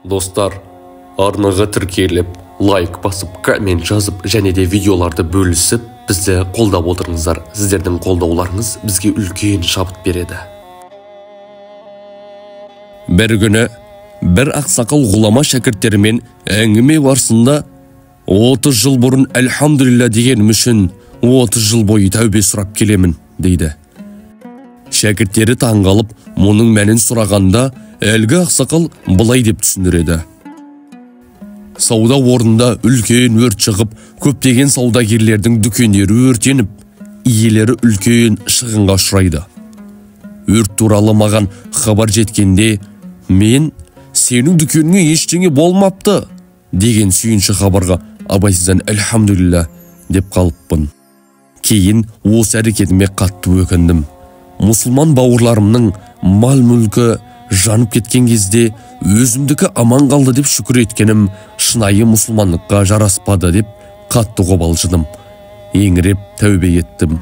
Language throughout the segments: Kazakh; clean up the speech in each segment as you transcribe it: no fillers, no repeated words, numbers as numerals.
Достар, арнаға тіркеліп, лайк басып, коммент жазып және де видеоларды бөлісіп, бізді қолдап отырыңыздар. Сіздердің қолдауларыңыз бізге үлкен шабыт береді. Бір күні бір ақсақал ғұлама шәкірттерімен әңгіме барысында 30 жыл бұрын әлхамдулилля дегенім үшін 30 жыл бойы тәубе сұрап келемін, дейді. Шәкірттері таңғалып, мұның мәнін сұрағанда, әлгі ақсақал былай деп түсіндіреді. Сауда орнында үлкен өрт шығып, көптеген саудагерлердің дүкендері өртеніп, иелері үлкен шығынға ұшырайды. Өрт туралы маған хабар жеткенде, мен сенің дүкеніңе ештеңе болмапты деген сүйінші хабарға абайсыздан әлхамдулилля деп қалыппын. Кейін осы әрекетіме қатты өкіндім. Мұсылман бауырларымның мал-мүлкі жанып кеткен кезде өзімдікі аман қалды деп шүкір еткенім шынайы мұсылмандыққа жараспады деп қатты қобалжыдым. Еңіреп тәубе еттім.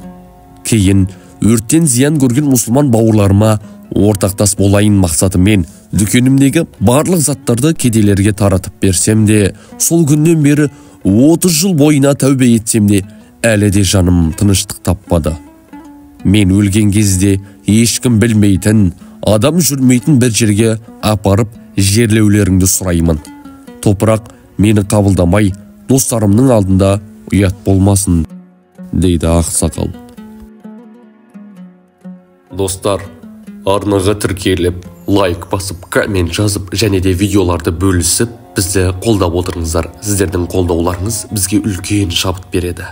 Кейін өрттен зиян көрген мұсылман бауырларыма ортақтас болайын мақсатымен дүкенімдегі барлық заттарды кедейлерге таратып берсем де, сол күннен бері 30 жыл бойына тәубе етсем де, әлі де жаным тыныштық таппады. Мен өлген кезде ешкім білмейтін, адам жүрмейтін бір жерге апарып жерлеулеріңді сұраймын. Топырақ мені қабылдамай, достарымның алдында ұят болмасын, дейді ақсақал. Достар, арнаға тіркеліп, лайк басып, коммент жазып және де видеоларды бөлісіп, бізді қолдап отырыңыздар. Сіздердің қолдауларыңыз бізге үлкен шабыт береді.